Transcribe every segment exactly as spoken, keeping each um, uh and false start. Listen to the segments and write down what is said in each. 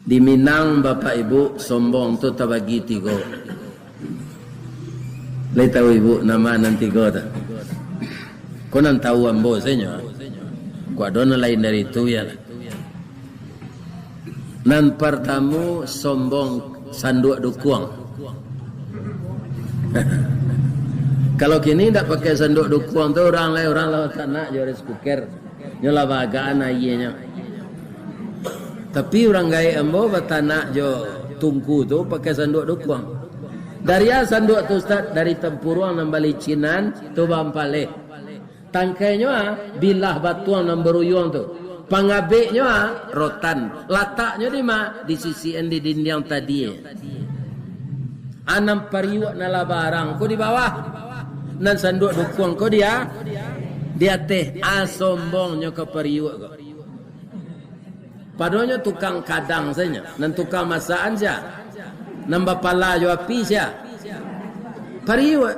Di Minang, Bapak Ibu, sombong tu tabagi tigo. Lai tahu Ibu nama nan tigo tu? Ko nan tahu ambo sajo. Ko ado nan lain dari tu, yo lah. Nan partamo, sombong sanduak dukuang. Kalau kini ndak pakai sanduak dukuang tu, urang lai, urang lah batanak jo rice cooker. Nyo lah baagaan aianyo. Tapi urang gaek ambo batanak jo tungku tu pakai sanduak dukuang. Dari a sanduak tu, Ustaz? Dari tampuruang nan balicinan tu, baampaleh. Tangkainyo a, bilah batuang nan baruyuang tu. Pangabeknyo a, rotan. Lataknyo di ma? Disisikan di dindiang tadi. A nan pariuak nan lah barang ko di bawah, nan sanduak dukuang ko di a, di ateh. A sombongnyo ka pariuak ko. Padonyo tukang kadang sajo, nan tukang masakan sia? Nan bapala jo api sia? Pariuak.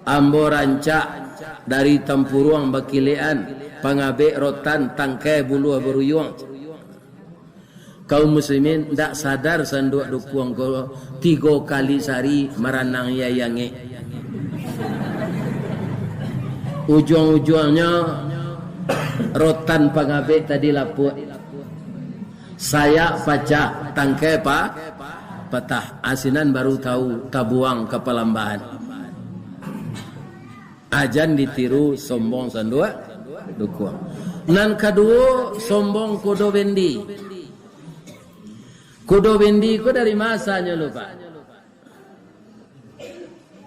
Ambo rancak dari tampuruang bakilekan, pangabek rotan, tangkai buluah baruyuang. Kaum muslimin, ndak sadar sanduak dukuang ko tigo kali sahari maranang aia angek. Ujuang-ujuangnyo rotan pangabek tadi lapuak. Sayak pacah, tangkai pa-, patah. A sinan baru tahu tabuang ka palambahan. A jan ditiru sombong sanduak dukuang. Nan kaduo, sombong kudo bendi. Kudo bendi ko dari ma asalnyo lu, Pak?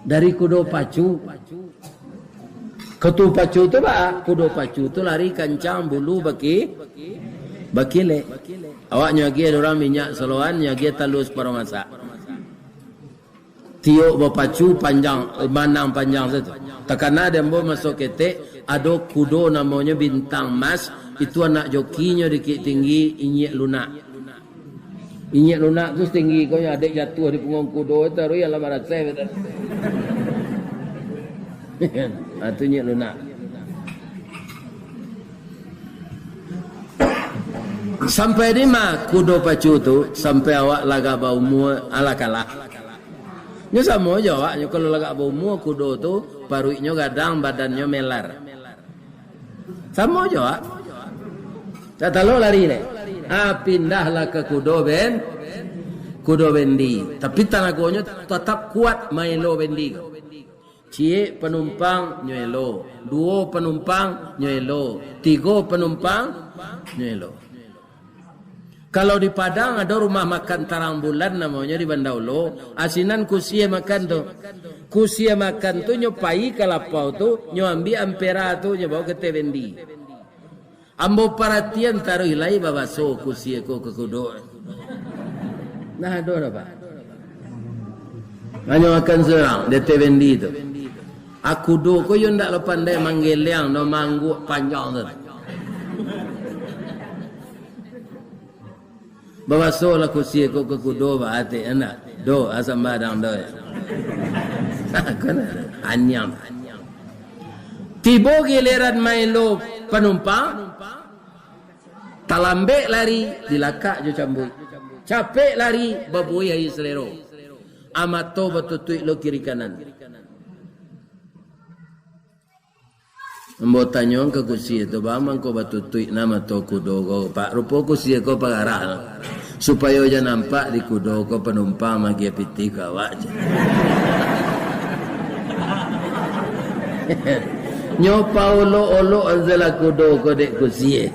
Dari kudo pacu. Kudo pacu tu, Pak, kudo pacu tu lari kancang, bulu baki-, bakilek. Awak nyo agiah urang minyak saloan, nyo agiah talua saparo masak. Tiok bapacu panjang, manang panjang sajo. Takana di ambo maso ketek, ado kudo namonyo Bintang Mas, itu anak jokinyo Bukittinggi, inyiak lunak. Inyiak lunak tu satinggi ko nyo, dek jatuah di pungguang kudo, taruih alah marasai, batua. Ha, tu inyiak lunak. Sampai di ma kudo pacu tu? Sampai awak lagak baumua, alah kalah. Nyo samo jo awak nyo, kalau lagak baumua kudo tu, paruiknyo gadang, badannyo melar. Samo jo awak. Dak talok lari deh. Ah, pindahlah ka kudo ben-, kudo bendi. Tapi tanagonyo tatap kuat maelo bendi ko. Ciek panumpang, nyo elo. Duo panumpang, nyo elo. Tigo panumpang, nyo elo. Kalau di Padang, ado rumah makan Tarang Bulan namonyo di Banda Ulo, a sinan kusie makan tu. Kusie makan tu nyo pai ka lapau tu, nyo ambiak ampera tu, nyo bao ka ateh bendi. Ambo paratian taruih lai babaso kusie ko ka kudo. Nah, ado dah, Pak. Hanyo makan surang di ateh bendi tu. A kudo ko yo ndak lo pandai manggeliang, no, maangguak panjang tu. Babasolah kusie ko ka kudo, ba atek, ndak? Do, a sambadang do, yo. Kan aniang. Tibo giliran maelo panumpang, talambek lari, dilakak jo cambuik. Capek lari, babuih aia salero. A mato batutuik lo kiri kanan. Ambo tanyo ka kusie tu, "Baa mangko batutuik na mato kudo ko, Pak?" Rupo kusie ko pagarah, supayo jan nampak di kudo ko panumpang magiah pitih ka awak, jar. Nyo paolok-olok anzalah kudo ko dek kusie.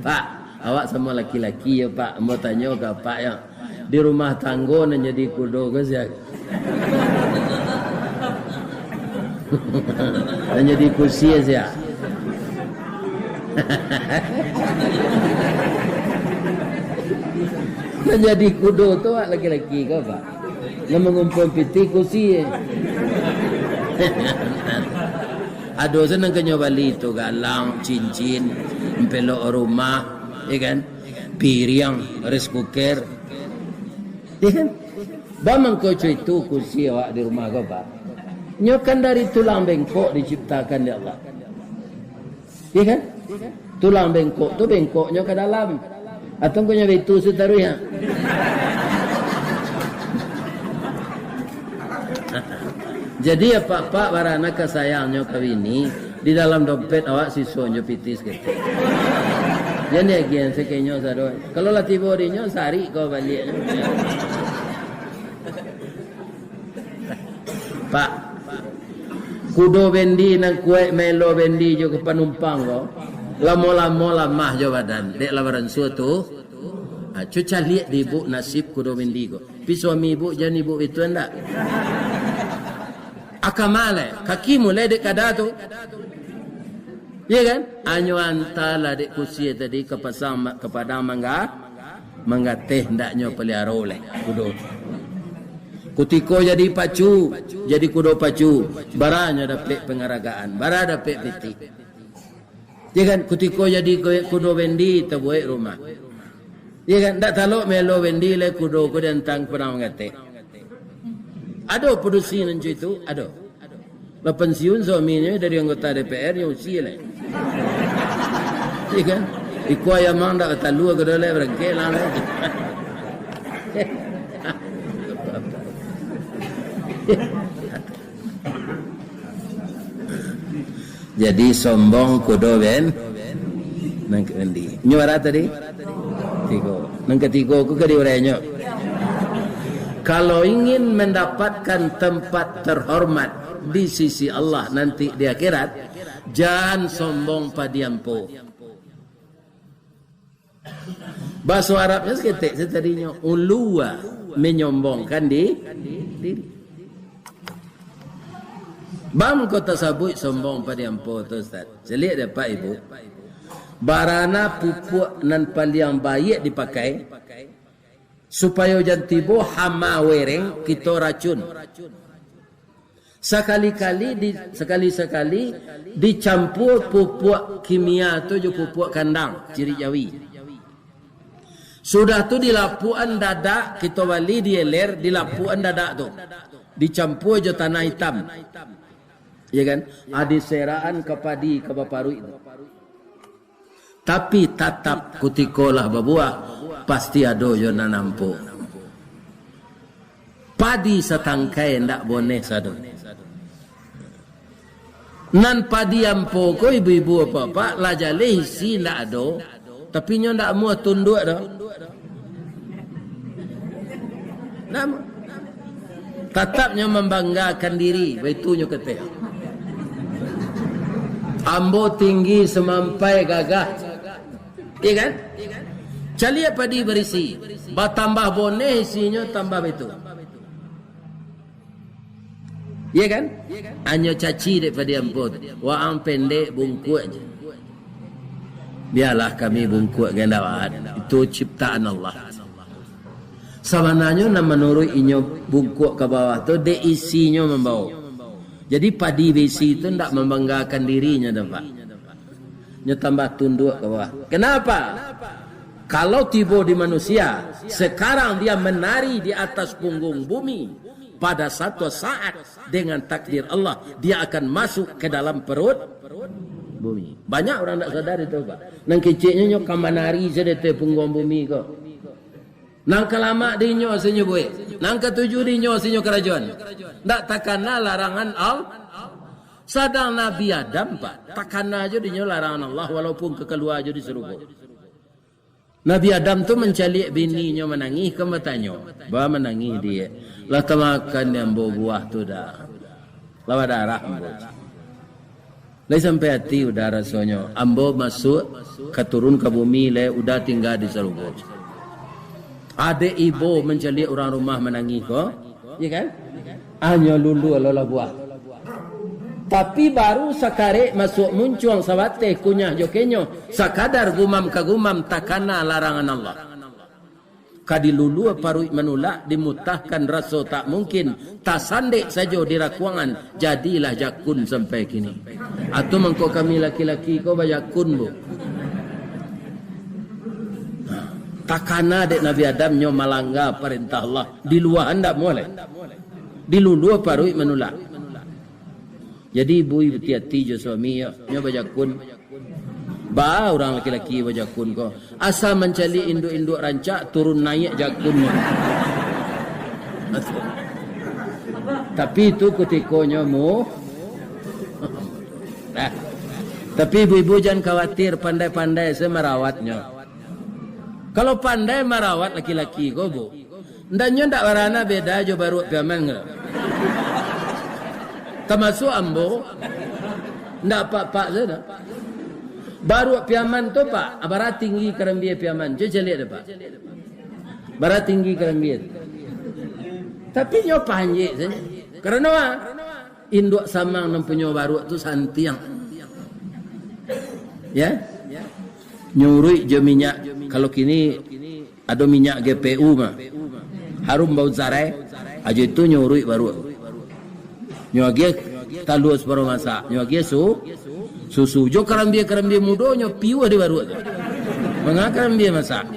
"Pak, awak samo laki-laki yo, Pak. Ambo tanyo ka Apak yo." Di rumah tanggo nan jadi kudo ko sia? Nan jadi kusie sia? Nan jadi kudo tu awak laki-laki ko, Pak? Nan mangumpuan pitih kusie. Ado se nan kanyo bali tu, galang, cincin, ampelok rumah, yo kan? Piriang, rice cooker. Yo kan? Baa mangko co itu kusie awak di rumah ko, Pak? Nyo kan dari tulang bengkok diciptakan dek Allah. Yo kan? Tulang bengkok tu bengkoknyo ka dalam. Atau kok nyo baitu sataruih, ha? Jadi, apak-apak, barana kasayangnyo ka bini, di dalam dompet awak sisonyo pitih saketek. Jan diagiahan sakenyo sado. Kalau lah tibo dinyo, sarik ko baliak. Pak, kudo bendi nan kuaik maelo bendi jo ka panumpang ko, lamo-lamo lamah jo badan, dek lah baransua tu. Ha, cu caliak di ibuk nasib kudo bendi ko. Pi suami ibuk jan ibuk itu ndak? Aka malai, kaki mulai dek kada tu. Iya kan? Anyo antalah dek kusia tadi ka pasang ma-, ka padang mangga, manggateh ndaknyo paliaro lai kudo. Kutiko jadi pacu, jadi kudo pacu, bara nyo dapek pangaragaan, bara dapek pitih. Iya kan? Kutiko jadi ku-, kudo bendi, tabuek rumah. Iya kan? Ndak talok melo bendi lai kudo ko diantang padang manggateh. Ado padusi nan cu itu? Ado. Lah pansiun suaminyo dari anggota D P R, nyo usia lai. Iya kan? Iko ayam ang ndak batalua, kudo lai barangkek lah lai. Jadi, sombong kudo ben-, nan ka bendi. Nyo bara tadi? Tigo. Nan katigo ko ka diuraian nyo. Kalau ingin mendapatkan tempat terhormat di sisi Allah nanti di akhirat, jan sombong padi ampo. Bahaso Arabnyo saketek sajo tadinyo, uluwa, manyombongkan di-, diri. Baa mangko tasabuik sombong padi ampo tu, Ustaz? Caliak dek Apak Ibuk. Barana pupuak nan paliang baiak dipakai, supayo jan tibo hama wereng kito racun. Sakali-kali di, sakali-sakali dicampua pupuak kimia tu jo pupuak kandang, cirik jawi. Sudah tu dilapuakan dadak, kito bali di Eler, dilapuakan dadak tu. Dicampua jo tanah itam. Ya kan? Adi seraan ka padi ka baparuik tu. Tapi, tatap kutiko lah babuah, pasti ado jo nan ampo. Padi satangkai ndak boneh sado. Nan padi ampo ko, ibu-ibu, apak-apak, lah jaleh isi ndak ado, tapi nyo ndak amuah tunduak doh. Namo. Tatap nyo mambanggakan diri, baitu nyo kateh. Ambo tinggi samampai gagah. Iya kan? Caliak padi barisi, batambah boneh isinyo tambah baitu. Iya kan? Anyo caci dek padi ampo tu. Waang pendek bungkuak je. Bialah kami bungkuak gendawat. Itu ciptaan Allah. Sabananyo nan manuruik inyo bungkuak ka bawah tu, dek isinyo mambao. Jadi padi baisi tu ndak mambanggakan dirinyo doh, Pak. Nyo tambah tunduak ka bawah. Kenapa? Kalau tibo di manusia, sekarang dia menari di atas punggung bumi, pada satu saat dengan takdir Allah, dia akan masuk ke dalam perut bumi. Banyak urang ndak sadar itu, Pak. Nan keceknyo nyo ka manari sajo di ateh punggung bumi ko. Nan ka lamak di inyo asinyo buek. Nan ka tuju di inyo asinyo karajoan. Ndak takana larangan Allah. Sadang Nabi Adam, Pak, takana jo dinyo larangan Allah, walaupun ka kalua jo di sarugo. Nabi Adam tu mancaliak bininyo manangih, kan batanyo, "Ba manangih, Diak? Lah tamakan dek ambo buah tu dah. Lah badarah ambo." Lai sampai ati Uda rasonyo, ambo masuak ka turun ka bumi lai, Uda tingga di sarugo. Adek ibo mancaliak urang rumah manangih ko, ya kan? Anyo lulua lo lah buah. Tapi baru sakarek masuak muncuang sabateh kunyah jo kenyo, sakadar gumam ka gumam takana larangan Allah. Ka dilulua paruik manulak, dimutahkan raso tak mungkin, tasandek sajo di rakuangan, jadilah jakun sampai kini. Atu mangko kami laki-laki ko bajakun, Bu. Takana dek Nabi Adam nyo malangga parentah Allah, di lua handak mulai. Dilulua paruik manulak. Jadi ibu hati-hati jo suami, yo. Nyo bajakun. Ba urang laki-laki bajakun ko. Asa mancaliak induak-induak rancak, turun naiak jakunnyo. Tapi itu kutikonyo mu-, nah. Tapi ibu-ibu jan khawatir, pandai-pandai se marawatnyo. Kalau pandai marawat laki-laki ko, Bu, ndak nyo ndak barana beda jo baruak Piaman ko. Tamasuak ambo, ndak apak-apak se doh. Baruak Piaman tu, Pak, bara tinggi karambia Piaman. Cubo caliak deh, Pak. Bara tinggi karambia tu. Tapi nyo panjek sajo. Karano, ah, induak samang nan punyo baruak tu santiang. Ya? Nyo uruik jo minyak. Kalau kini ado minyak G P U mah. Harum bau sarai. Ajo itu nyo uruik baruak. Nyo agiah talua saparuah masak. Nyo agiah su-, susu. Jo karambia-karambia mudo nyo piuah di baruak tu. Manga karambia masak.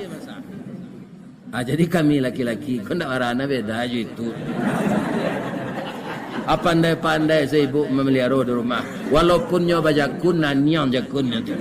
Ah, jadi kami laki-laki ko ndak barana beda jo itu. Ah, pandai-pandai se ibu mamaliharo di rumah. Walaupun nyo bajakun, naniang jakunnyo tu.